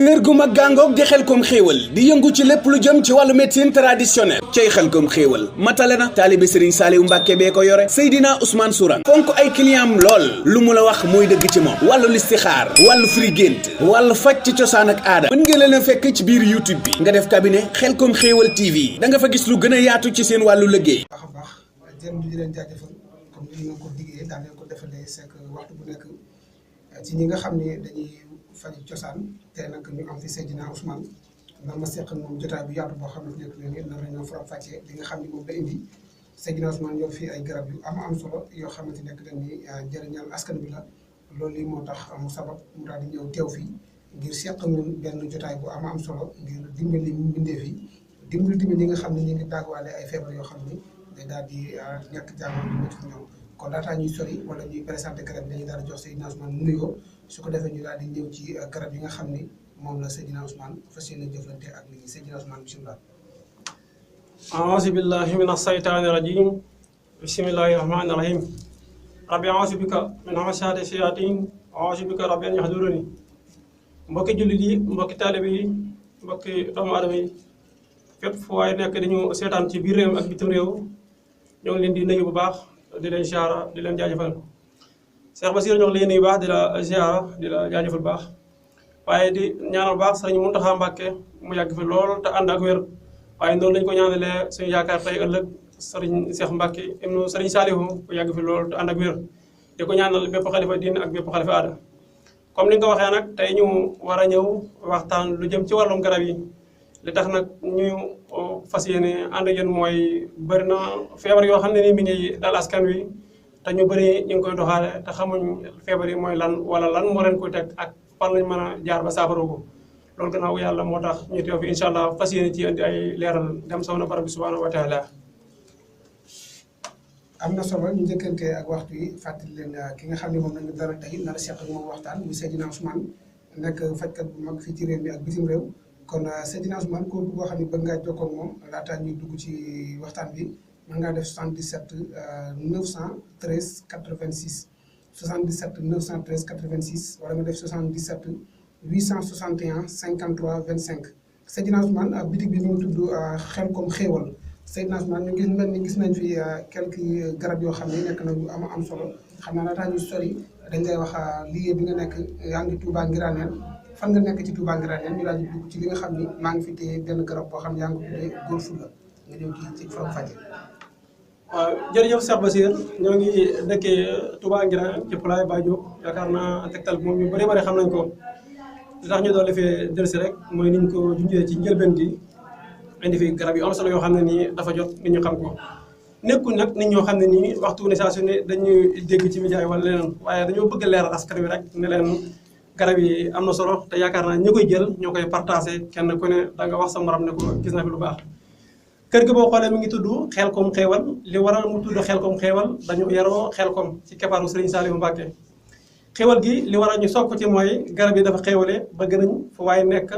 kër gu mag gàngoog di Xelcom xéewal di yëngu ci lépp lu jëm ci wàllu médecine traditionnelle cay Xelcom xéewal matale na taalibe Serigne Saliou Mbacke bee ko yore Seydina Ousmane Sourang fonk ay client am lool lu mu la wax mooy dëgg ci moom wàllu listixaar wàllu firi gént wàllu faj ci cosaan ak aada mën nga leen a fekk ci biir YouTube bi nga def cabinet Xelcom xéewal TV da nga fa gis lu gën a yaatu ci seen wàllu liggéey. baax a baax jërëm di leen jaajëfal comme ni nga ko diggee daan leen ko defalee c'est que waxtu bu nekk ci ñi nga xam ne dañuy faj cosaan te nag ñu am fi Seydina Ousmane nar ma seq moom jotaay bu yaatu boo xam ne nekk leen nar nañoo faram fàccee li nga xam ne moom la indi Seydina Ousmane yor fii ay garab yu am solo yoo xamante nekk dañ ni njëriñal askan bi la loolu lii moo tax mu sabab mu daal di ñëw teew fii ngir seq ñun benn jotaay bu am solo ngir dimbali mbindeef yi dimbali tamit ñi nga xam ne ñu ngi daagwaale ay feebar yoo xam ni day daal di ñàkk jàngoro yu métti ñoom kon laataa ñuy sori wala ñuy présenté garab yi dañuy daal di jox Seydina Ousmane mu nuyoo su ko defee ñu daal di ñëw ci garab yi nga xam ni moom la Seydina Ousmane fas yéene jëflante ak nit ñi Seydina Ousmane bisimilah. aouzu billahi min asaytaani rajim bismillahi rahmaani rahim rabbi aouzu bika min hamasaati sayaatiin aouzu bika rabbi an yahduruni mbokki jullit yi mbokki taalibe yi mbokki doomu aadama yi fépp fu waaye nekk dañu seetaan ci biir réew ak bitim réew ñoo ngi leen di nuyu bu baax di leen ziara di leen jaajëfal Cheikh Bassirou ñoo ngi leen nuyu baax di la ziara di la jaajëfal baax waaye di ñaanal baax Sëriñ Mountakha Mbacké mu yàgg fi lool te ànd ak wér waaye noonu lañu ko ñaanalee suñu yaakaar tey ëllëg Sëriñ Cheikh Mbacké ibnu Sëriñ Saliou mu yàgg fi lool te ànd ak wér di ko ñaanal bépp xalifa diin ak bépp xalifa aada comme ni nga ko waxee nag tey ñu war a ñëw waxtaan lu jëm ci wàllum garab yi li tax nag ñu fas yéene ànd ak yéen mooy bëri na feebar yoo xam ne ni mi ngi dal askan wi te ñu bëri ñu ngi koy doxaale te xamuñ feebar yi mooy lan wala lan moo leen koy teg ak fan lañ mën a jaar ba saafara ko loolu gannaaw yàlla moo tax ñu teew fi incha allah fas yéene ci indi ay leeral dem soxna borom bi subhanahu wa taala. am na solo ñu njëkkante ak waxtu yi fàttali leen ki nga xam ne moom lañu dara tey nar a seq ak moom waxtaan muy Seydina Ousmane nekk fajkat bu mag fii ci réew mi ak bitim réew. kon Seydina Ousmane ko boo xam ne bëgg ngaa jokkoo ak moom laataa ñuy dugg ci waxtaan bi mën ngaa def 77 913 86 77 913 86 wala nga def 77 861 53 25 Seydina Ousmane bitig bi ñu ngi tudd Xelcom xéewal Seydina Ousmane ñu ngi mel ni gis nañ fi quelques garab yoo xam ne nekk na yu am solo xam naa laataa ñuy sori dañ lay wax liggéey bi nga nekk yaa ngi Touba Ngiraneen fan nga nekk ci Touba Ngiraneen ñu daal di dugg ci li nga xam ni maa ngi fi téye benn garab boo xam ne yaa ngi ko tuddee góor fulla nga ñëw ci faram fàcce. waaw jërëjëf Cheikh Bassirou ñoo ngi dëkkee Touba Ngiraneen ci Poulaye Baye Diop yaakaar naa Tektal moom ñu bëri xam nañ ko li tax ñu doon defee dellusi rek mooy niñ ko junjee ci njëlbeen gi indi fi garab yu am solo yoo xam ne nii dafa jot nit ñu xam ko nekkul nag nit ñoo xam ne nii waxtu ne saa su ne dañuy dégg ci média yi wala leneen waaye dañoo bëgg leeral askan wi rek ne leen garab yi am na solo te yaakaar naa ñi koy jël ñoo koy partagé kenn ku ne da nga wax sa morom ne ko gis na fi lu baax kër gi boo xoolee mi ngi tudd Xelcom xéewal li waral mu tudd Xelcom xéewal dañu yaroo Xelcom ci keppaaru Serigne Saliou Mbacke xéewal gi li waral ñu soog ko ci mooy garab yi dafa xéewale bëgg nañ fu waaye nekk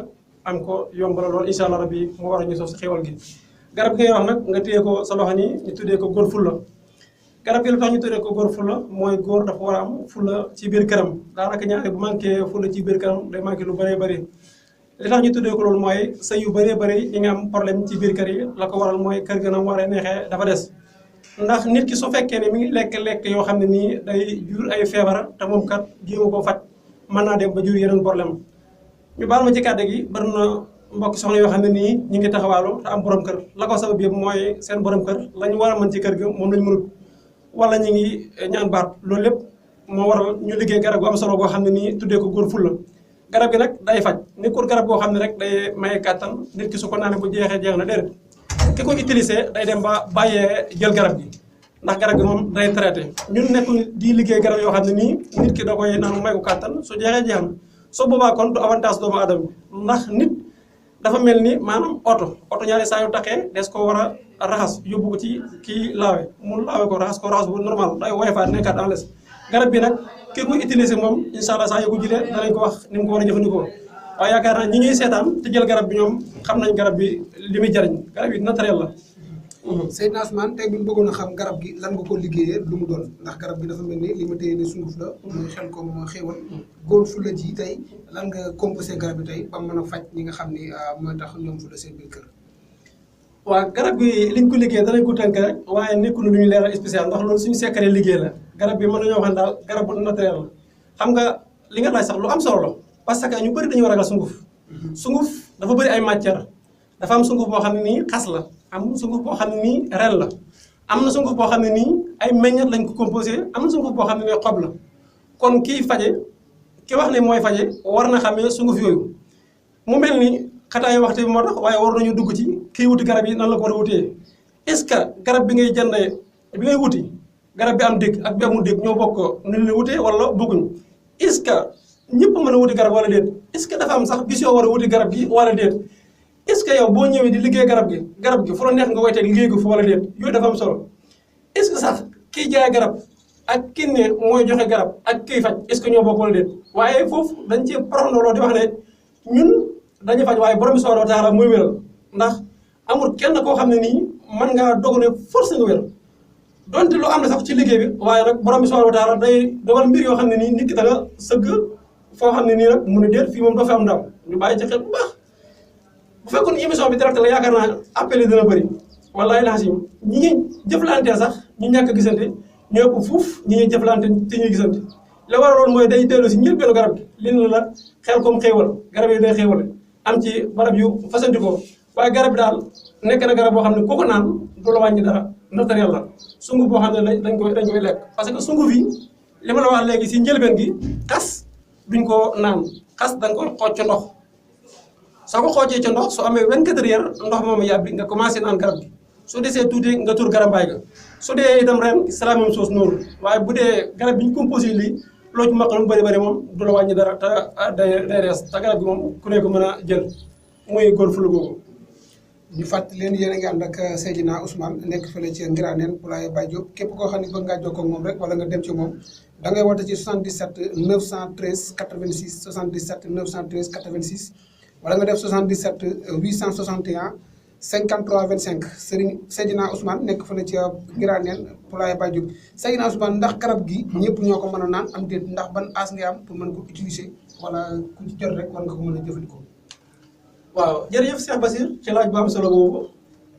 am ko yombal lool incha allah rabbi moo waral ñu soog si xéewal gi garab gi ngay wax nag nga téye ko sa loxo ni ñu tuddee ko góor fulla garab gi lu tax ñu tuddee ko góor fulla mooy góor dafa war a am fulla ci biir këram daanaka ñaare bu manqué fulla ci biir këram day manqué lu bëree bëri li tax ñu tuddee ko loolu mooy sëy yu bëree bëri yi nga am problème ci biir kër yi la ko waral mooy kër gën a war a neexee dafa des ndax nit ki su fekkee ne mi ngi lekk yoo xam ne nii day jur ay feebar te moom kat jéema koo faj mën naa dem ba jur yeneen problème ñu baal ma ci kàddu gi bari na mbokk soxna yoo xam ne nii ñu ngi taxawaalu te am borom kër la ko sabab yëpp mooy seen borom kër lañu war a mën ci kër ga moom lañu mënut wala ñu ngi ñaan baat loolu lépp moo waral ñu liggéey garab gu am solo goo xam ne nii tuddee ko góor fulla garab gi nag day faj nekkul garab goo xam ne rek day maye kàttan nit ki su ko naanee bu jeexee jeex na déedéet ki ko utilisé day dem ba bàyyee jël garab gi ndax garab gi moom day traité ñun nekkul di liggéey garab yoo xam ne nii nit ki da koy naan may ko kàttan su jeexee jeex na soo boobaa kon du avantage doomu aadama ndax nit dafa mel ni maanaam oto ñaari saa yu taxee des ko war a raxas yóbbu ko ci kii laawe mu laawe ko raxas bu normal day woyofaat nekkaat en l'aise garab bi nag ki koy utiliser moom incha allah saa yu ko jëlee danañ ko wax ni mu ko war a jëfandikoo waaye yaakaar naa ñi ñuy seetaan te jël garab bi ñoom xam nañ garab bi li muy jariñ garab yi naturel la Seydina Ousmane tey bu ñu bëggoon a xam garab gi lan nga ko liggéeyee lu mu doon ndax garab gi dafa mel ni li ma téye ne sunguf la muy xel ko ma xéewal góor fu la ji tey lan nga composé garab bi tey ba mën a faj ñi nga xam ni mooy tax ñoom fu la seen biir kër. waaw garab gi liñ ko liggéey danañ ko tënk rek waaye nekkul lu ñu leeral spécial ndax loolu suñu secret liggéey la garab bi mën nañoo wax daal garab bu naturel la xam nga li nga laaj sax lu am solo la parce que ñu bëri dañoo ragal sunguf sunguf dafa bëri ay matière dafa am sunguf boo xam ne nii xas la am sunguf boo xam ne nii ren la am na sunguf boo xam ne nii ay meññat lañ ko composé am na sunguf boo xam ne nii xob la kon kii faje ki wax ne mooy faje war na xamee sunguf yooyu mu mel ni xataay waxtu bi moo tax waaye war nañu dugg ci kii wuti garab yi nan la ko war a wutee est-ce que garab bi ngay jëndee bi ngay wuti garab bi am dégg ak bi amul dégg ñoo bokk nu ñu wutee wala bokkuñu est-ce que ñëpp mën a wuti garab wala déet est-ce que dafa am sax bis yoo war a wuti garab gi wala déet est-ce que yow boo ñëwee di liggéey garab gi fu la neex nga koy teg liggéey ko fu wala déet yooyu dafa am solo est-ce que sax kiy jaay garab ak ki ne mooy joxe garab ak kiy faj est-ce que ñoo bokk wala déet waaye foofu dañ ci parandoloo di wax ne ñun dañuy faj waaye borom bi subhanahu wa taala mooy wéral ndax amul kenn koo xam ne nii mën ngaa dogu ne force nga wér donte lu am na sax ci liggéey bi waaye nag borom bi subhanahu wa taala day dogal mbir yoo xam ne nii nit ki da nga sëgg foo xam ne nii nag mu ne déet fii moom doo fi am ndam ñu bàyyi ci xel bu baax bu fekkoon émission bi direct la yaakaar naa appel yi dina bëri wallaahi laxasim ñi ngi jëflanteel sax ñu ñàkk a gisante ñoo ëpp fuuf ñi ngi jëflante te ñuy gisante la waraloon mooy day dellu si njëlbeenu garab gi li la xel comme xéewal garab yi day xéewale am ci barab yu fasantikoo waaye garab bi daal nekk na garab boo xam ne kooku naan du la wàññi dara naturel la sunguf boo xam ne dañ koy lekk parce que sunguf yi li ma la wax léegi si njëlbeen gi xas duñ ko naan xas da nga koy xooj ci ndox soo ko xoojee ci ndox su amee 24 heures ndox moom yàbbi nga commencé naan garab gi su desee tuuti nga tur garambaay ga su dee itam ren c'est la même chose noonu waaye bu dee garab bi ñu composé lii loo ci maq lu bëri bëri moom du la wàññi dara te day rees te garab gi moom ku ne ko mën a jël muy góor fulu googu. ñu fàttali leen yéen a ngi ànd ak Seydina Ousmane nekk fële ci Ngiraneen Poulaye Baye Diop képp koo xam ne bëgg ngaa jokkoo ak moom rek wala nga dem ci moom da ngay woote ci 77 913 86 77 913 86 wala nga def 77 861 53 25 Serigne Seydina Ousmane nekk fële ci Ngiraneen Poulaye Baye Diop Seydina Ousmane ndax garab gi ñëpp ñoo ko mën a naan am déet ndax ban as nga am pour mën ko utiliser wala ku ci jot rek war nga ko mën a jëfandikoo. waaw jërëjëf Cheikh Basir ci laaj bu am solo boobu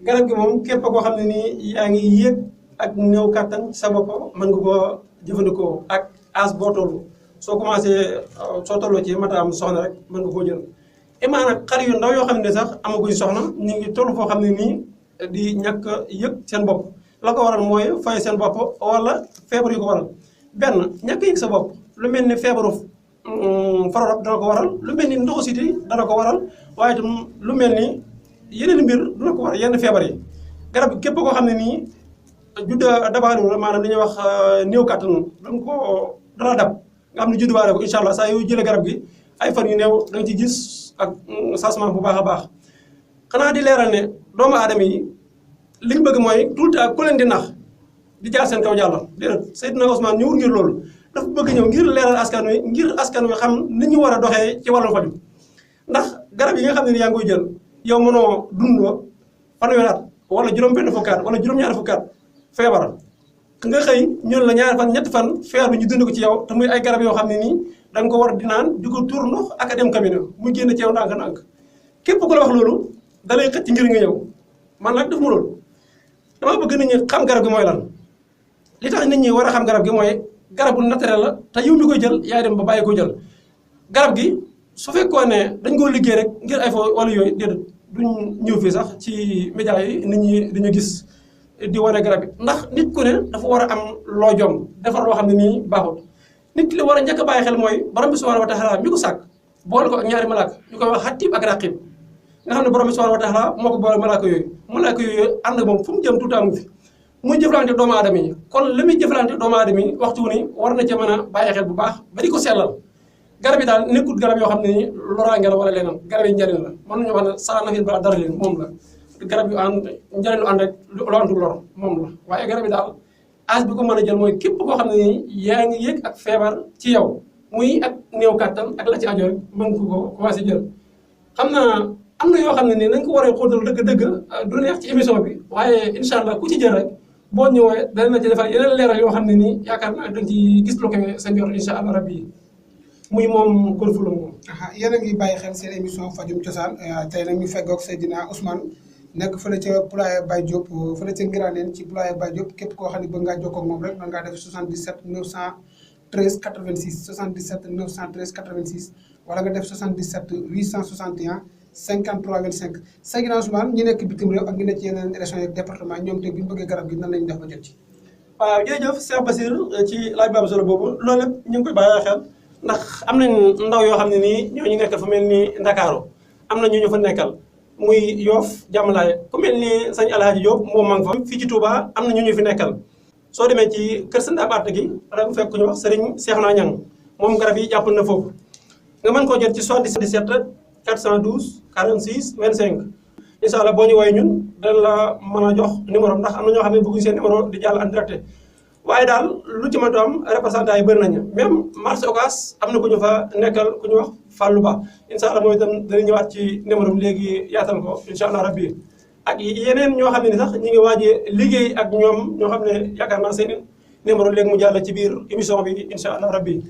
garab gi moom képp koo xam ne nii yaa ngi yéeg ak néew kattan sa bopp mën nga koo jëfandikoo ak as boo toll soo commencé soo tolloo ci mataam soxna rek mën nga koo jël imaa nag xar yu ndaw yoo xam ne sax amaguñ soxna ñu ngi toll foo xam ne nii di ñàkk yëg seen bopp la ko waral mooy fay seen bopp wala feebar yu ko waral benn ñàkk yëg sa bopp lu mel ni feebaru farorab dana ko waral lu mel ni ndoxu siti dana ko waral waaye itam lu mel ni yeneen mbir dana ko waral yenn feebar yi garab bi képp koo xam ne nii judda dabaanu la maanaam dañuy wax néew kàttan danga ko dana dab nga xam ne judduwaale ko incha allah saa yu jëlee garab gi ay fan yu néew da nga ci gis ak changement bu baax a baax xanaa di leeral ne doomu aadama yi li ñu bëgg mooy tout le temps ku leen di nax di jaar seen kaw jàll déedéet Seydina Ousmane ñëwul ngir loolu dafa bëgg ñëw ngir leeral askan wi ngir askan wi xam ni ñu war a doxee ci wàllum faju ndax garab yi nga xam ne yaa ngi koy jël yow mënoo dund fanweeri at wala juróom-benn fukki at wala juróom-ñaari fukki at feebar nga xëy ñun la ñaari fan ñetti fan feebar bi ñu dund ko ci yow te muy ay garab yoo xam ne nii da nga ko war di naan di ko tuur ndox ak a dem cabinet mu génn ci yow ndànk-ndànk képp ku la wax loolu da lay xëcc ngir nga ñëw man nag def ma loolu dama bëgg nit ñi xam garab gi mooy lan li tax nit ñi war a xam garab gi mooy garabu naturel la te yow mi koy jël yaay dem ba bàyyi ko jël garab gi su fekkoon ne dañ koo liggéey rek ngir ay fo wala yooyu déedéet duñ ñëw fii sax ci média yi nit ñi dañu gis di wane garab yi ndax nit ku ne dafa war a am loo jom defar loo xam ne nii baaxut nit ki li war a njëkk a bàyyi xel mooy borom bi subhanahu wa taala mi ko sàkk boole ko ak ñaari malaaka ñu koy wax xatib ak raqib nga xam ne borom bi subhanahu wa taala moo ko boole malaaka yooyu ànd ak moom fu mu jëm tout temps fi muy jëflante doomu aadama yi kon li muy jëflante doomu aadama yi waxtu wu ni war na ca mën a bàyyi xel bu baax ba di ko sellal garab yi daal nekkul garab yoo xam ne ni loraange la wala leneen garab yi njëriñ la mën nañu wax ne saa nafin ba dara leen moom la garab yu ànd njëriñ lu ànd rek lu àndul lor moom la waaye garab yi daal âge bi ko mën a jël mooy képp koo xam ne nii yaa ngi yëg ak feebar ci yow muy ak néew kàttan ak la ci ajo rek mën ko commencé jël xam naa am na yoo xam ne nii nañ ko war a xóotal dëgg-dëgg du neex ci émission bi waaye incha allah ku ci jël rek boo ñëwee dana ci defal yeneen leeral yoo xam ne nii yaakaar naa dañ ci gis lu ko sa njort incha allah rabbi muy moom Golf la moom. yéen a ngi bàyyi xel seen émission fajum cosaan tey nag ñu feggoog Seydina Ousmane nekk fële ca Poulailler Baye Diop fële ca Ngiraneen ci Poulailler Baye Diop képp koo xam ne bëgg ngaa jokkoo ak moom rek mën ngaa def 77 913 86 77 913 86 wala nga def 77 861 53 25 Seydina Ousmane ñi nekk bitim réew ak ñi nekk ci yeneen régions yi département ñoom tey bu ñu bëggee garab gi nan lañu def ba jot ci. waaw jërëjëf Cheikh Basir ci laaj bu am solo boobu loolu lépp ñu ngi koy bàyyi xel ndax am nañ ndaw yoo xam ne nii ñoo ñu nekk fu mel ni Ndakaaru am na ñu fa nekkal muy Yoof Jàmmalaay ku mel ni sëñ Alhaaji Diop moom maa ngi fa fii ci Touba am na ñu fi nekkal soo demee ci kër sëñ Abaat gi da nga fekk ñu wax Serigne Cheikhouna Niang moom garab yi jàpp na foofu nga mën koo jot ci 77 412 46 25 incha allah boo ñu woowee ñun dana la mën a jox numéro ndax am na ñoo xam ne bëgguñu seen numéro di jàll en direct waaye daal lu ci mën a am représentant yi bëri nañu même marché Ocass am na ku ñu fa nekkal ku ñu wax Fallou Ba incha allah mooy itam dana ñëwaat ci numéro bi léegi yaatal ko incha allah rabbi ak yeneen ñoo xam ne ni sax ñi ngi waajee liggéey ak ñoom ñoo xam ne yaakaar naa seen numéro léegi mu jàll ci biir émission bi incha allah rabbi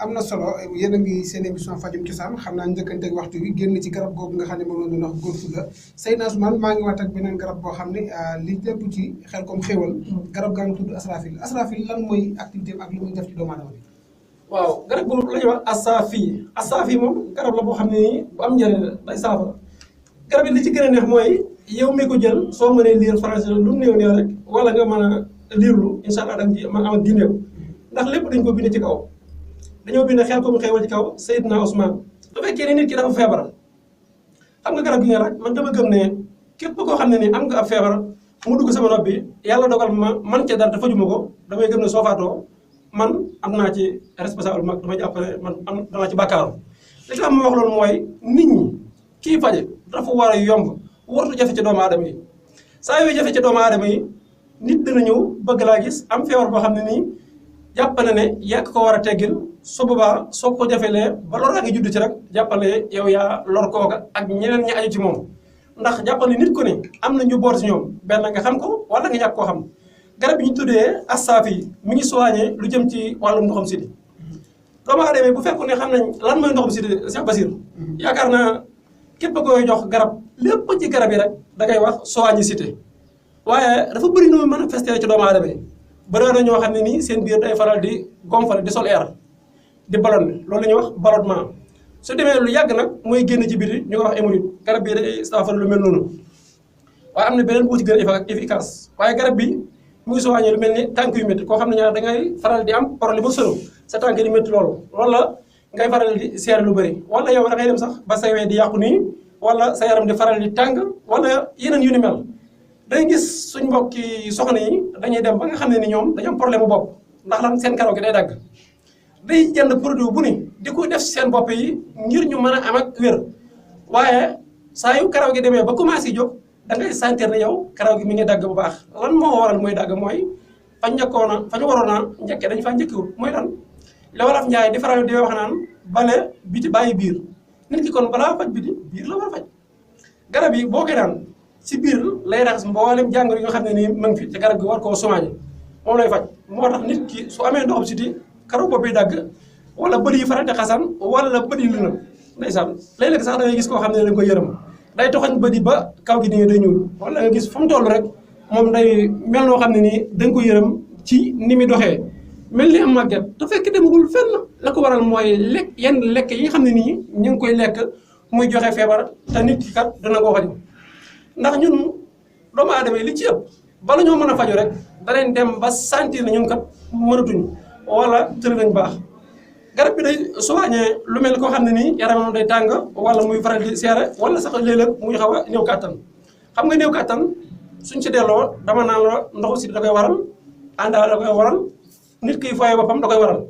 am na solo yéen a ngi seen émission fajum cosaan xam naa njëkkante ak waxtu bi génn ci garab googu nga xam ne moom la ñu wax Golf la Seydina Ousmane maa ngi waat ak beneen garab boo xam ne li lépp ci xel comme xéewal garab gaa ngi tudd Asrafil lan mooy activité ak li muy def ci doomu aadama bi. waaw garab boobu la ñuy wax Assafi moom garab la boo xam ne nii bu am njëriñ la day saafara garab yi li ci gën a neex mooy yow mi ko jël soo mënee lire français lu mu néew néew rek wala nga mën a liirlu incha allah da nga ci mën a am gindeeku ndax lépp dañ ko bind ci kaw. dañoo bind xel comme xéewal ci kaw Seydina Ousmane bu fekkee ne nit ki dafa feebar xam nga garab gi nga laaj man dama gëm ne képp koo xam ne ni am nga ab feebar mu dugg sama nopp bi yàlla dogal ma man ca dara te fajuma ko damay gëm ne soo faatoo man am naa ci responsable mag dama jàpp ne man am danaa ci bàkkaaru li tax ma wax loolu mooy nit ñi kii faje dafa war a yomb wartu jafe ci doomu aadama yi saa yooyu jafe ci doomu aadama yi nit dina ñëw bëgg laa gis am feebar boo xam ne nii jàpp na ne yàq ko war a teggil su boobaa soo ko jafelee ba loraa ngi judd ci rek jàppale yow yaa lor kooka ak ñeneen ñi aju ci moom ndax jàppale nit ku ne am na ñu boor ci ñoom benn nga xam ko wala nga ñàkk koo xam garab bi ñu tuddee Assafi mi ngi soigné lu jëm ci wàllum ndoxam siti doomu aadama bu fekku ne xam nañ lan mooy ndoxam siti Cheikh Basir yaakaar naa képp koy jox garab lépp ci garab yi rek da ngay wax soigné cité waaye dafa bëri nu manifesté ci doomu aadama yi bëri na ñoo xam ne nii seen biir day faral di gonfale di sol air di ballonné loolu la ñuy wax ballonnement su demee lu yàgg nag mooy génn ci biti ñu ko wax hémorroïde garab bi day saafara lu mel noonu waaye am na beneen bu ci gën a efficace waaye garab bi mu ngi soigné lu mel ni tànk yu métti koo xam ne ñaar da ngay faral di am problème ba solo sa tànk di métti loolu wala ngay faral di seere lu bëri wala yow da ngay dem sax ba say wee di yàqu nii wala sa yaram di faral di tàng wala yeneen yu ni mel day gis suñ mbokki soxna yi dañuy dem ba nga xam ne ni ñoom dañu am problème bu bopp ndax lan seen karaw gi day dagg day jënd produit bu ni di ko def seen bopp yi ngir ñu mën a am ak wér waaye saa yu karaw gi demee ba commencé jóg da ngay sentir ne yow karaw gi mi ngi dagg bu baax lan moo waral mooy dagg mooy fa ñu waroon a njëkkee dañ faa njëkkiwul mooy lan la Wolof Njaay di faral di wax naan bale biti bàyyi biir nit ki kon balaa faj biti biir la war a faj garab yi boo koy daan si biir lay raxas mboolem jàngoro yi nga xam ne nii ma ngi fi te garab gi war koo soigné moom lay faj moo tax nit ki su amee ndoxam siti karaw bopp yi dagg wala bët yi faral di xasan wala bët yi lëndëm ndeysaan léeg-léeg sax da ngay gis koo xam ne dañ koy yërëm day toxañ bët yi ba kaw gi nii day ñuul wala nga gis fu mu toll rek moom day mel noo xam ne nii dañ ko yërëm ci ni muy doxee mel ni am màgget te fekk demagul fenn la ko waral mooy lekk yenn lekk yi nga xam ne nii ñu ngi koy lekk muy joxe feebar te nit ki kat dana ko xaj ndax ñun doomu aadama yi li ci ëpp bala ñoo mën a faju rek danañ dem ba sentir na ñun kat mënatuñ wala tëri nañ baax garab bi day soigné lu mel koo xam ne nii yaramam day tàng wala muy faral di seere wala sax léeg-léeg muy xaw a néew kàttan xam nga néew kàttan suñ ci delloo dama naan la ndoxu si da koy waral àndaale da koy waral nit kiy fooyee boppam da koy waral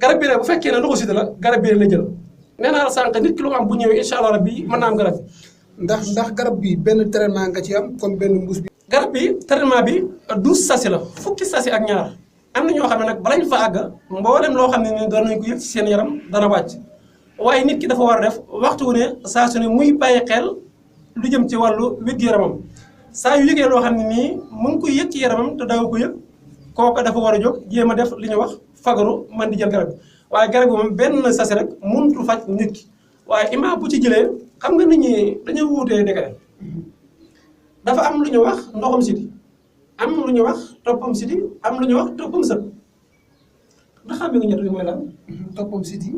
garab bi nag bu fekkee ne ndoxu si la garab bi la jël nee naa la sànq nit ki lu am bu ñëwee incha allah rabbi mën naa am garab ndax garab bi benn traitement nga ci am comme benn mbuus bi. garab bi traitement bi 12 sasi la fukki sasi ak ñaar am na ñoo xam ne nag balañ fa àgg mboolem loo xam ne ni doon nañ ko yëg ci seen yaram dana wàcc waaye nit ki dafa war a def waxtu wu ne saa su ne muy bàyyi xel lu jëm ci wàllu wér-gu-yaramam saa yu yëgee loo xam ne nii mu ngi koy yëg ci yaramam te daaw ko yëg kooku dafa war a jóg jéem a def li ñuy wax fagaru man di jël garab bi waaye garab bi moom benn sase rek mënutu faj nit ki waaye imaam bu ci jëlee xam nga nit ñi dañoo wuutee décret dafa am lu ñu wax ndoxam siti am lu ñu wax toppam siti am lu ñu wax toppam sët ndax xam nga ñett bi mooy lan. toppam siti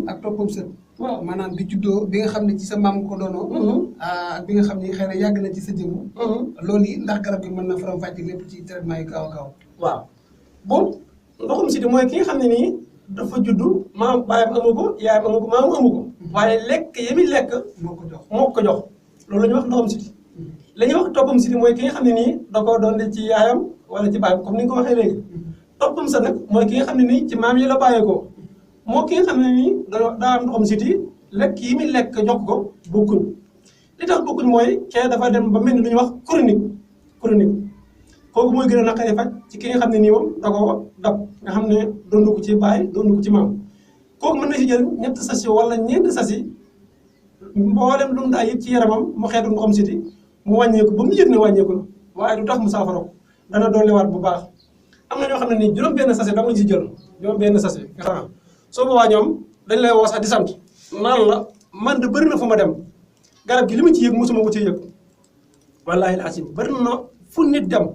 ak toppam sët. waaw maanaam bi juddoo bi nga xam ne ci sa maam ko doonoo. ak bi nga xam ne xëy na yàgg na ci sa jëmm. loolu yi ndax garab gi mën na faram fàcce lépp ci traitement yi gaaw a gaaw. waaw boobu ndoxam siti mooy ki nga xam ne nii dafa juddu maam baayam amu ko yaayam amu ko maam amu ko. waaye lekk yi muy lekk. moo ko jox loolu la ñuy wax ndoxam siti. la ñuy wax toppam siti mooy ki nga xam ne nii da koo doon ci yaayam wala ci baayam comme ni nga ko waxee léegi. toppam sa nag mooy ki nga xam ne nii ci maam yi la bàyyeekoo moo ki nga xam ne nii daa am ndoxam siti lekk yi muy lekk jox ko bokkuñ li tax bokkuñ mooy kee dafa dem ba mel ni lu ñuy wax chronique kooku mooy gën a naqari faj ci ki nga xam ne nii moom da ko dab nga xam ne doon ko ci baay doon ko ci maam kooku mën na si jël ñett sasi wala ñeenti sasi mboolem lu mu daa yëg ci yaramam mu xeetu ndoxam siti mu wàññeeku ba mu yëg ne wàññeeku na waaye du tax mu saafara ko dana dolliwaat bu baax am na ñoo xam ne nii juróom-benn sachet dama la ci jël juróom-benn sachet nga xam soo boobaa ñoom dañ lay woo sax di sant naan la man de bëri na fu ma dem garab gi li ma ci yëg mosuma ko ci yëg wallaahi la asim bëri na fu nit dem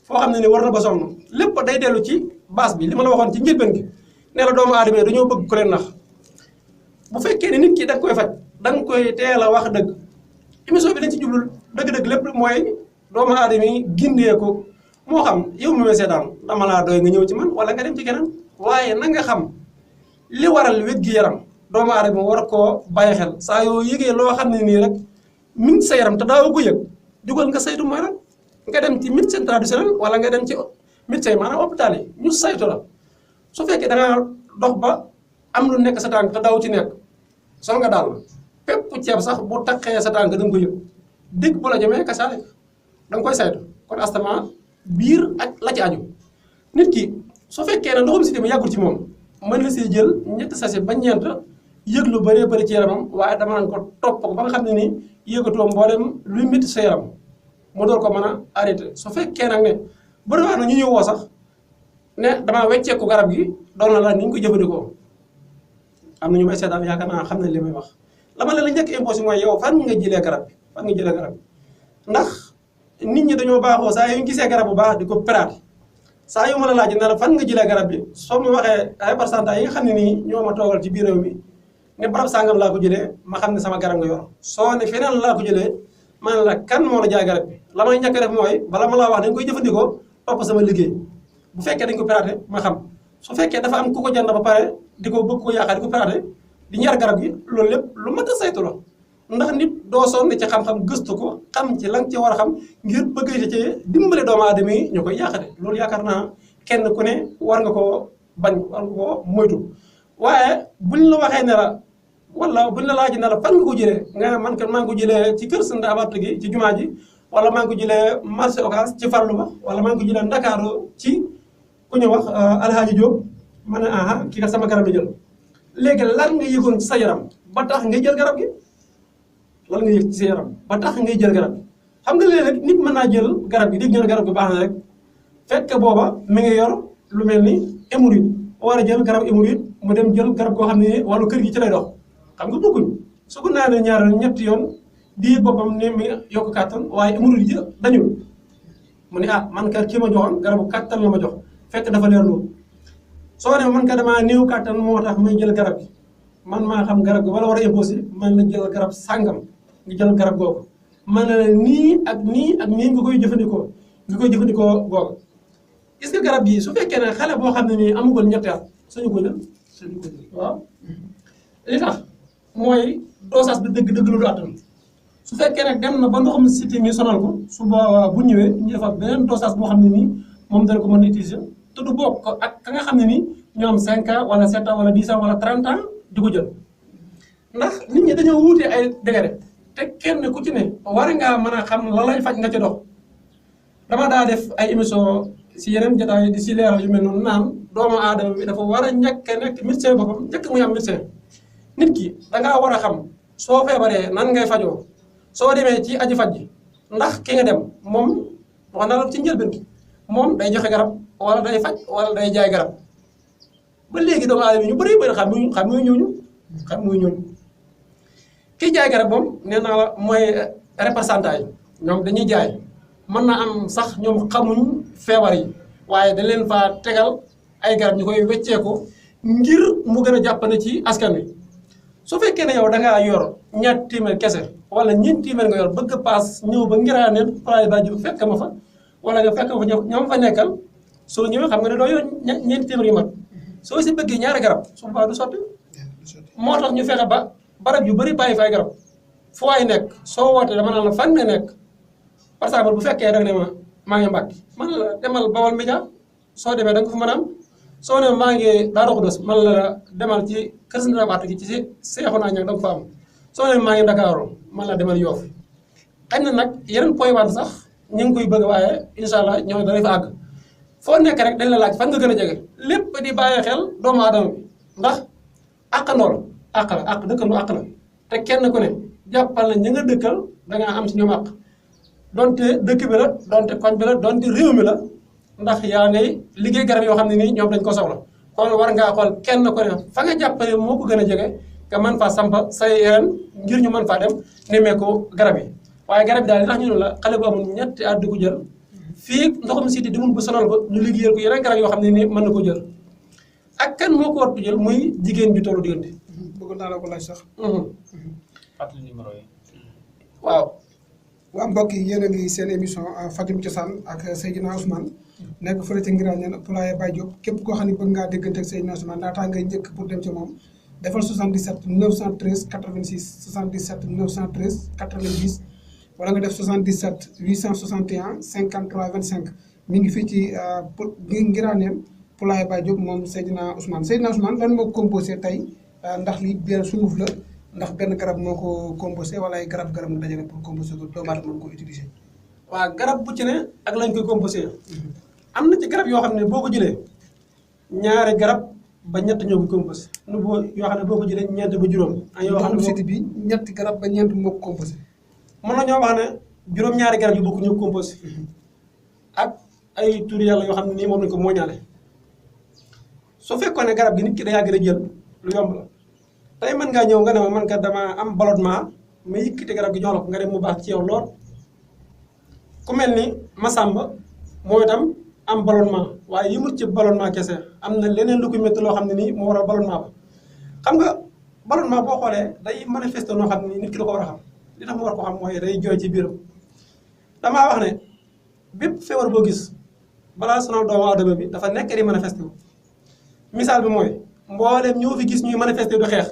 foo xam ne ni war na ba sonn lépp day dellu ci base bi li ma la waxoon ci njëlbeen gi nee la doomu aadama yi dañoo bëgg ku leen nax bu fekkee ne nit ki da nga koy faj da nga koy teel a wax dëgg émission bi dañ ci jublul dëgg-dëgg lépp mooy doomu aadama yi gindee ko moo xam yow mi may seetaan dama laa doy nga ñëw ci man wala nga dem ci keneen waaye na nga xam li waral wér-gu-yaram doomu aadama war koo bàyyi xel saa yoo yëgee loo xam ne nii rek mi ngi sa yaram te daawoo ko yëg jugal nga saytu mooy rek nga dem ci médecin traditionnel wala nga dem ci médecin maanaam hôpital yi ñu saytu la su fekkee da nga dox ba am lu nekk sa tànk te daaw ci nekk sol nga daal pépp ceeb sax bu taqee sa tànk da nga ko yëg dégg bu la jëmee kasaale da nga koy saytu kon astama biir ak la ci aju nit ki su fekkee ne ndoxam si dem yàggul ci moom mën na see jël ñetti sachet ba ñeent yëg lu bëree bëri ci yaramam waaye dama naan ko topp ko ba nga xam ne nii yëgatoo mboolem luy métti sa yaram mu door ko mën a arrêté su fekkee nag ne bëriwaat na ñu ñuy woo sax ne damaa wecceeku garab gi doon na la ni ñu ko jëfandikoo am na ñu may seetaan yaakaar naa xam ne li may wax la ma leen la njëkk imposé mooy yow fan nga jëlee garab bi fan nga jëlee garab bi ndax nit ñi dañoo baaxoo saa yu ñu gisee garab bu baax di ko piraat saa yu ma la laaj ne la fan nga jëlee garab bi soo ma waxee ay pourcentage yi nga xam ne nii ñoo ma toogal ci biir réew mi ne barab sangam laa ko jëlee ma xam ne sama garab nga yor soo ne feneen laa ko jëlee ma ne la kan moo la jaay garab bi la may njëkk a def mooy bala ma laa wax dañ koy jëfandikoo topp sama liggéey bu fekkee dañ ko piraté ma xam su fekkee dafa am ku ko jënd ba pare di ko bëgg ko yaakaar di ko piraté di ñaar garab gi loolu lépp lu mat a saytu la ndax nit doo sonn ci xam-xam gëstu ko xam ci la nga ci war a xam ngir bëgg ci dimbale doomu aadama yi ñu koy yàqate loolu yaakaar naa kenn ku ne war nga koo bañ war nga koo moytu waaye buñ la waxee ne la wala buñ la laajee ne la fan nga ko jëlee nga ne man kat maa ngi ko jëlee ci kër Sëñ Abatou gi ci jumaa ji wala maa ngi ko jëlee marché Ocass ci farlu ba wala maa ngi ko jëlee Ndakaaru ci ku ñu wax Alhaaji Diop ma ne aha kii kat sama garab la jël léegi lan nga yëgoon ci sa yaram ba tax nga jël garab gi lan nga yëg ci sa yaram ba tax ngay jël garab xam nga léeg-léeg nit mën naa jël garab gi dégg ñu ne garab gi baax na rek fekk booba mi ngi yor lu mel ni hémorroïde war a jël garab hémorroïde mu dem jël garab goo xam ne wàllu kër gi ci lay dox xam nga bokkuñ su ko naanee ñaareel ñetti yoon di boppam ne mi yokk kàttan waaye hémorroïde ji dañul mu ne ah man kat kii ma joxoon garabu kàttan la ma jox fekk dafa leer loolu soo ne man kat damaa néew kàttan moo tax may jël garab gi man maa xam garab gi wala war a imposé man la jël garab sàngam nga jël garab googu man la nii ak nii ak nii nga koy jëfandikoo googu est-ce que garab gi su fekkee ne xale boo xam ne nii amugul ñetti at suñu ko jël waaw li tax mooy dosage bi dëgg lu du attan su fekkee nag dem na ba ndoxam siti mi sonal ko su boobaa bu ñëwee ñu defaat beneen dosage boo xam ne nii moom dana ko mën a utiliser te du bokk ak ka nga xam ne nii ñoo am 5 ans wala 7 ans wala 10 ans wala 30 ans di ko jël ndax nit ñi dañoo wuute ay degré te kenn ku ci ne war ngaa mën a xam la lay faj nga ci dox dama daa def ay émission si yeneen jotaay di si leeral yu mel noonu naan doomu aadama bi dafa war a njëkk a nekk médecin boppam njëkk muy am médecin nit ki dangaa war a xam soo feebaree nan ngay fajoo soo demee ci aji faj ji ndax ki nga dem moom wax na la ci njëlbeen gi moom day joxe garab wala day faj wala day jaay garab ba léegi doomu aadama ñu bëri bëri xam muy ñooñu kii jaay garab moom nee naa la mooy représentant yi ñoom dañuy jaay mën na am sax ñoom xamuñ feebar yi waaye dañ leen faa tegal ay garab ñu koy wecceeku ngir mu gën a jàppane ci askan wi su fekkee ne yow da ngaa yor ñaar téeméer kese wala ñeent téeméer nga yor bëgg a paas ñëw ba Ngiraaneen Poulailler Badiou fekk ma fa wala nga fekk ma fa ñoom fa nekkal soo ñëwee xam nga ne doo yor ñeenti téeméer yu mat soo si bëggee ñaari garab su boobaa du sotti moo tax ñu fexe ba barab yu bëri bàyyi fay garab fu waay nekk soo wootee dama naan la fan nga nekk par exemple bu fekkee da nga ne ma maa ngi Mbàkke man la demal Bawol Média soo demee da nga fa mën a am soo ne maa ngi Daaru Xudoos man la demal ci kër si ndarabaat gi ci Seexuna Ñaŋ da nga fa am soo ne maa ngi Ndakaaru man la demal Yoof xëy na nag yeneen point waan sax ñu ngi koy bëgg waaye incha allah ñoo danañ fa àgg foo nekk rek dañ la laaj fan nga gën a jege lépp di bàyyi xel doomu aadama bi ndax àqandoo la àq dëkkandoo àq la te kenn ku ne jàppal na ñi nga dëkkal da ngaa am ci ñoom àq donte dëkk bi la donte koñ bi la donte réew mi la ndax yaa ngay liggéey garab yoo xam ne nii ñoom dañ ko soxla kon war ngaa xool kenn ku ne fa nga jàppale moo ko gën a jege nga mën faa sampa say ren ngir ñu mën faa dem nemmeeku garab yi waaye garab yi daal li tax ñu ne la xale bu amul ñetti at di ko jël fii ndoxum siti di mun bu sonal ko ñu liggéeyal ko yeneen garab yoo xam ne nii mën na ko jël ak kan moo ko war a jël muy jigéen ju tollu diggante. bëgg naa la ko laaj sax. fàttali numéro yi. waaw. waa mbokk yi yéen a ngi seen émission Fajum Cosaan ak Seydina Ousmane nekk fële ca Ngiraaneen Poulailler Badiou képp koo xam ne bëgg ngaa déggante ak Seydina Ousmane laataa ngay njëkk pour dem ci moom defal 77 913 86 77 913 90 wala nga def 77 861 53 25 mi ngi fii ci Ngiraaneen Poulailler Badiou moom Seydina Ousmane lan moo composé tey ndax li bien sunguf la ndax benn garab moo ko composé wala ay garab mu dajale pour composé ko doomu aadama mën ko utiliser. waaw garab bu ci ne ak lañ koy composé am na ci garab yoo xam ne boo ko jëlee ñaari garab ba ñett ñoo ko composé nu boo yoo xam ne boo ko jëlee ñeent ba juróom. ak yoo xam ne siti bi ñetti garab ba ñeent moo ko composé. mën na ñoo wax ne juróom-ñaari garab yu bokk ñoo ko composé ak ay tur yàlla yoo xam ne nii moom lañ ko mooñaale su fekkoon ne garab gi nit ki da yaa gën a jël lu yomb la. tey mën ngaa ñëw nga ne ma man kat dama am ballonnement ma yëkkati garab gi jox la ko nga dem mu baax ci yow lool ku mel ni Masamba moo itam am ballonnement waaye yëmut ci ballonnement kese am na leneen lu ko métti loo xam ne nii moo waral ballonnement ba xam nga ballonnement boo xoolee day manifester noo xam ne nii nit ki da ko war a xam li tax mu war ko xam mooy day jooy ci biiram damaa wax ne bépp feebar boo gis balaa sonal doomu aadama bi dafa nekk di manifester misaal bi mooy mboolem ñoo fi gis ñuy manifester du xeex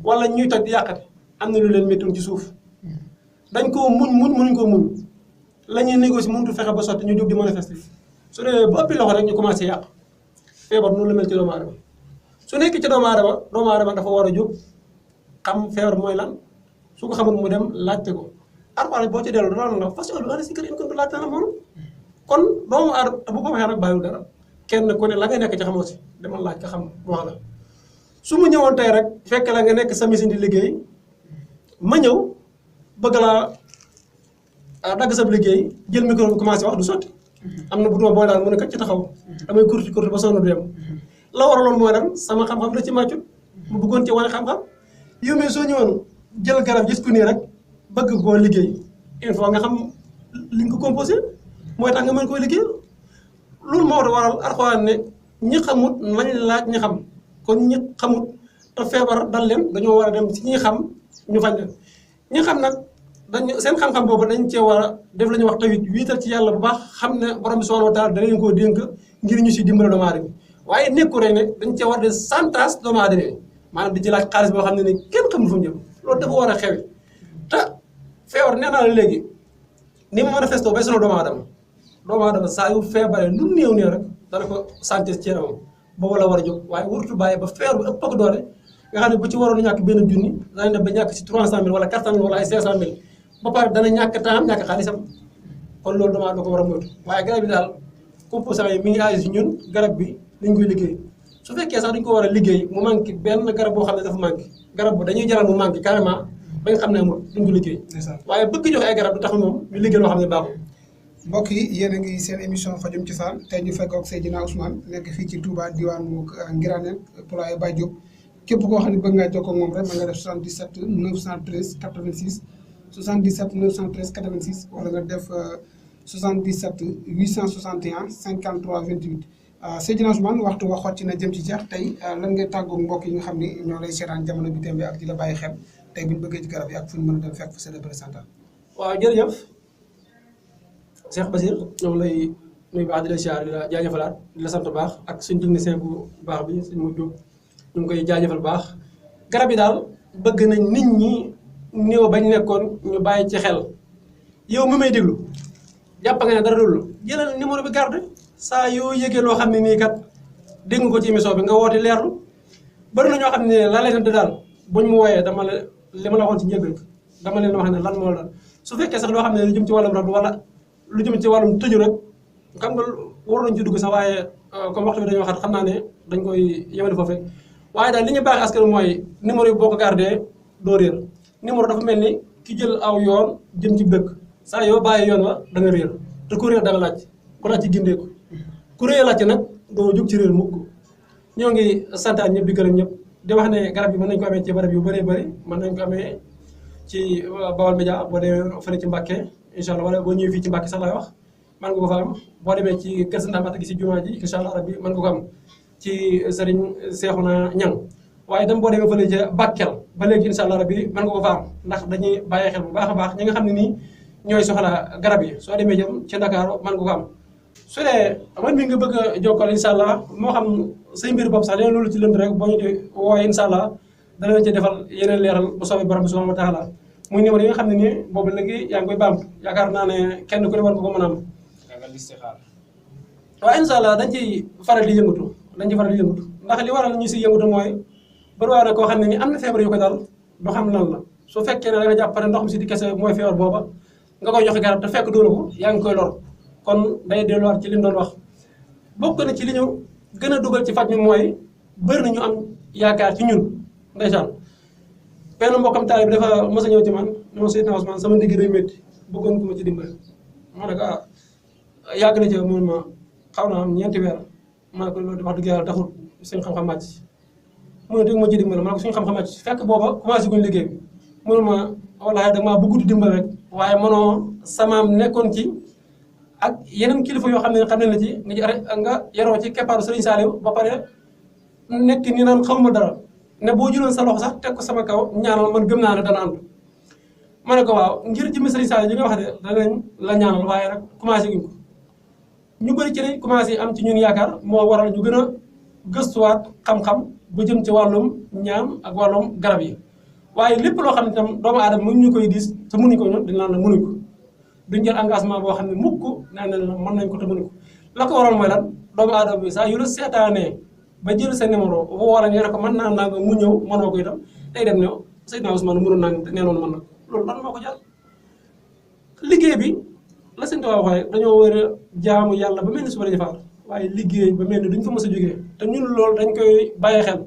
wala ñuy toj di yàqate am na lu leen méttoon ci suuf dañ koo mënuñ koo muñ la ñuy négocier mënutu fexe ba sotti ñu jóg di manifester su dee ba ëppi loxo rek ñu commencé yàq feebar noonu la mel ci doomu aadama su nekk ci doomu aadama dafa war a jóg xam feebar mooy lan su ko xamul mu dem laajte ko Alxuraan boo ci dellu doon la fas yàlla si kër in ko laajte la moom kon doomu aadama bu ko waxee rek bàyyiwul dara kenn ku ne la nga nekk ci xamoo si demal laaj ka xam wax la su mu ñëwoon tey rek fekk la nga nekk sa machine di liggéey ma ñëw bëgg laa dagg sa liggéey jël micro bi commencé wax du sotti am na bouton booy daal mu ne kat ci taxaw damay kurti ba sonn du dem la waraloon mooy lan sama xam-xam da ci màccut mu bëggoon ci wane xam-xam yow mais soo ñëwoon jël garab gis ku nii rek bëgg koo liggéey il faut nga xam li nga ko composé mooy tax nga mën koo liggéey loolu moo waral Alxuraan ne ñi xamut nañ laaj ñi xam kon ñi xamut te feebar dal leen dañoo war a dem ci ñi xam ñu fañ leen ñi xam nag dañ seen xam-xam boobu dañ cee war a def la ñuy wax tawit wiital ci yàlla bu baax xam ne borom bi subhaanahu wa taala da leen koo dénk ngir ñu si dimbale doomu aadama waaye nekku rek ne dañ cee war de santas doomu aadama maanaam di ci laaj xaalis boo xam ne ni kenn xamul fu mu jëm loolu dafa war a xewi te feebar nee naa la léegi ni mu manifesto bay sonal doomu aadama saa yu feebaree lu néew rek dana ko santé ci yaramam boobu la war a jóg waaye wurtu bàyyi ba feebar bi ëpp ak doole nga xam ne bu ci waroon ñàkk benn junni danañ dem ba ñàkk ci 300 000 wala 400 000 wala ay 500 000 ba pare dana ñàkk temps ñàkk xaalisam kon loolu doomu aadama ko war a moytu waaye garab bi daal composant yi mi ngi agi si ñun garab bi dañ koy liggéey su fekkee sax dañ ko war a liggéey mu manqué benn garab boo xam ne dafa manqué garab bu dañuy jaral mu manqué carrément ba nga xam ne amul duñ ko liggéey waaye bëgg joxe ay garab du tax moom ñu liggéey loo xam ne baaxul. mbokk yi yéen a ngi seen émission fajum cosaan tey ñu fekk ak Seydina Ousmane nekk fii ci Touba diwaanu Nguiranéne Poulaye Baye Diop képp koo xam ne bëgg ngaa jokkoo ak moom rek mën nga def 77 913 86 77 913 86 wala nga def 77 861 53 28 Seydina Ousmane waxtu wa xocc na jëm ci jeex tey lan ngay tàggoog mbokk yi nga xam ni ñoo lay seetaan jamono bi tembe ak di la bàyyi xel tey bu ñu bëggee ci garab yi ak fu ñu mën a dem fekk fa sa représentant. waaw jërëjëf Cheikh Basir ñoo ngi lay nuyu baax di la siyaar di la jaajëfalaat di la sant baax ak suñ technicien bu baax bi suñ mu jóg ñu ngi koy jaajëfal baax garab yi daal bëgg nañ nit ñi néew bañ nekkoon ñu bàyyi ci xel yow mi may déglu jàpp nga ne dara dul jëlal numéro bi garde saa yoo yëgee loo xam ne nii kat dégg nga ko ci émission bi nga woote leerlu bëri na ñoo xam ne la leen daal buñ mu wooyee dama la li ma la waxoon ci njëlbeen dama leen wax ne lan moo la daal su fekkee sax loo xam ne lu jëm ci wàllum rab wala lu jëm ci wàllum tëju rek xam nga war nañ ci dugg sax waaye comme waxtu bi dañoo waxaat xam naa ne dañ koy yemale foofu rek waaye daal li ñu baax askan mooy numéro yi boo ko gardé doo réer numéro dafa mel ni ki jël aw yoon jëm ci dëkk saa yoo bàyyi yoon wa da nga réer te ku réer da nga laaj ku laaj ci gindeeku ku réer laaj nag doo jóg ci réer mukk ñoo ngi santaan ñëpp di gërëm ñëpp di wax ne garab yi mën nañ ko amee ci barab yu bëree bëri mën nañ ko amee ci Baol Média boo demee fële ci Mbàkke incha allah wala boo ñëwee fii ci Mbàkke sax lay wax mën nga ko fa am boo demee ci kër Sëñ Ndamata gi si jumaa ji incha allah rabbi mën nga ko am ci sëriñ Seexuna Ñang waaye itam boo demee fële ca Bakel ba léegi incha allah rabbi mën nga ko fa am ndax dañuy bàyyi xel bu baax a baax ñi nga xam ne nii ñooy soxla garab yi soo demee jëm ci Ndakaaru mën nga ko am su dee man mi nga bëgg a jokkal incha allah moo xam say mbir bopp sax leen loolu ci lënd rek boo ñu di wooye incha allah dana leen ci defal yeneen leeral bu soobee borom bi subhanahu wa taala muy numéro yi nga xam ne nii boobu léegi yaa ngi koy baamtu yaakaar naa ne kenn ku ne war nga ko mën a am. waaw incha allah dañ ciy faral di yëngatu ndax li waral ñu si yëngatu mooy bari waa na koo xam ne ni am na feebar yu ko dal du xam lan la su fekkee ne da nga jàpp ne ndox mi si di kese mooy feebar booba nga koy joxe garab te fekk doonu ko yaa ngi koy lor kon day delluwaat ci li ñu doon wax bokk na ci li ñu gën a dugal ci faj mi mooy bëri na ñu am yaakaar ci ñun ndeysaan benn mbokkam taalibe bi dafa mos a ñëw ci man ne ma Seydina Ousmane sama ndigg day métti bëggoon ko ma ci dimbale ma ne ko yàgg na ci mun ma xaw na am ñeenti weer ma ne ko loolu wax dëgg yàlla taxul suñu xam-xam màcc mu ne dégg ma ci dimbale ma ne ko suñu xam-xam màcc fekk booba commencé guñ liggéey bi mun ma wallaahi da maa bëgg di dimbale rek waaye mënoo samaam nekkoon ci ak yeneen kilifa yoo xam ne la ci nga yaroo ci keppaaru Sëriñ Saaliw ba pare nekk ni naan xamuma dara ne boo jëloon sa loxo sax teg ko sama kaw ñaanal man gëm naa ne dana ànd ma ne ko waaw ngir jëmmi Sëriñ Saaliw yi nga wax de danañ la ñaanal waaye nag commencé guñ ko ñu bëri ci lañ commencé am ci ñun yaakaar moo waral ñu gën a gëstuwaat xam-xam bu jëm ci wàllum ñaam ak wàllum garab yi waaye lépp loo xam ne tam doomu aadama mu ñu koy diis te mënuñ ko ñun dañ naan la mënuñ ko duñ jël engagement boo xam ne mukk naa ne la mën nañ ko te mënuñ ko la ko waral mooy lan doomu aadama bi saa yu la seetaanee ba jël sa numéro wala nga ne ko mën naa naa nga mu ñëw mënoo ko itam day dem ne Seydina Ousmane mënoon naa nee noonu mën na loolu lan moo ko jàll liggéey bi la sëñ Tuubaa waxee dañoo war a jaamu yàlla ba mel ni suba dañu faar waaye liggéey ba mel ni duñ fa mës a jógee te ñun loolu dañ koy bàyyi xel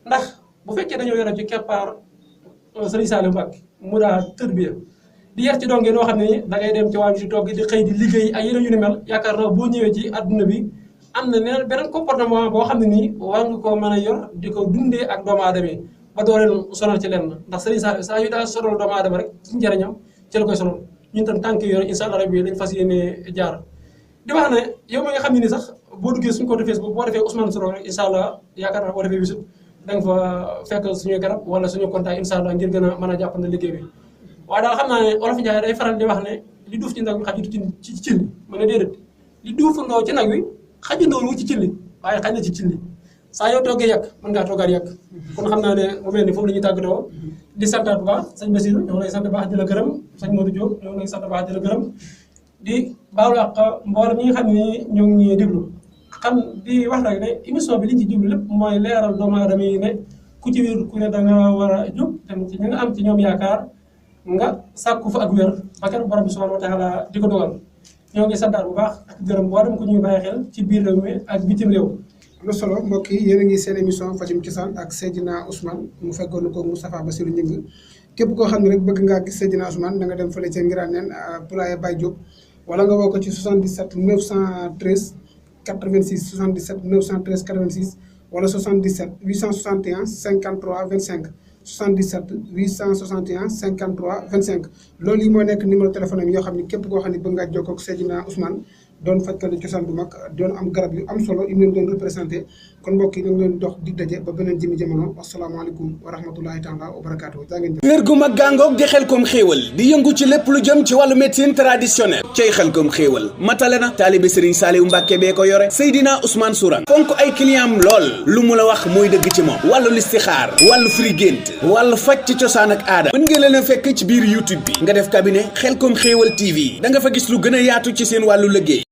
ndax bu fekkee dañoo yore ci keppaar Sëriñ Saliou Mbacke mu daa tërbiya di yar ci dongee noo xam ne da ngay dem ci waañ di togg di xëy di liggéey ak yeneen yu ni mel yaakaar naa boo ñëwee ci adduna bi am na neneen beneen comportement boo xam ne nii war nga koo mën a yor di ko dundee ak doomu aadama yi ba doo leen sonal ci lenn ndax Sëriñ Saliou saa yu daa sonal doomu aadama rek ci njëriñam ci la koy sonal ñun tam tànk yore incha allah rabbi lañ fas yéene jaar di wax ne yow ma nga xam ne ni sax boo duggee suñu compte Facebook boo defee Ousmane Soro rek incha allah yaakaar naa boo defee visite da nga fa fekk suñu garab wala suñu contact incha allah ngir gën a mën a jàppale liggéey bi waaye daal xam naa ne Olof Njaay day faral di wax ne li duuf ci nag wi xajut ci cin li mu ne déedéet li duufandoo ci nag wi xajandoo wu ci cin li waaye xaj na ci cin li saa yoo toggee yàq mën ngaa toggaat yàq kon xam naa ne mu mel ni foofu la ñuy tàggatoo di santaat bu baax sëñ Bassirou ñoo ngi lay sant baax di la gërëm sëñ Modou Diop ñoo ngi lay sant baax di la gërëm di baalu àq mboolem ñi nga xam ne ñoo ngi ñuy déglu xam di wax rek ne émission bi li ci jublu lépp mooy leeral doomu aadama yi ne ku ci wér ku ne da nga war a jóg tam ci ñi nga am ci ñoom yaakaar nga sàkku fa ak wér ba keroog borom bi subhanahu wa taala di ko dogal ñoo ngi santaat bu baax ak gërëm mboolem ku ñuy bàyyi xel ci biir réew mi ak bitim réew. am na solo mbokk yi yéen a ngi seen émission fajum cosaan ak Seydina Ousmane mu fekkoon ko Moustapha Bassirou Gningue képp koo xam ne rek bëgg ngaa gis Seydina Ousmane da nga dem fële ca Ngiraneen Poulaye Baye Diop wala nga woo ko ci 77 913 86 77 913 86 wala 77 861 53 25 77 861 53 25 loolu yi moo nekk numéro téléphone am yoo xam ne képp koo xam ne bëgg ngaa jokkoo ak Seydina Ousmane doon fajkatu cosaan bu mag doon am garab yu am solo yu leen doon représenté kon mbokk yi ñu ngi leen dox dig daje ba beneen jëmi jamono asalaamaaleykum wa rahmatulahi taala wa barakaatu jaa ngeen jëf. kër gu mag gàngoog di Xelcom xéewal di yëngu ci lépp lu jëm ci wàllu médecine traditionnelle cay Xelcom xéewal matale na taalibe Serigne Saliou Mbacke bee ko yore Seydina Ousmane Sourang fonk ay client am lool lu mu la wax mooy dëgg ci moom wàllu listixaar wàllu firi gént wàllu faj ci cosaan ak aada mën ngeen leen a fekk ci biir YouTube bi nga def cabinet Xelcom xéewal TV da nga fa gis lu gën a yaatu ci seen wàllu liggéey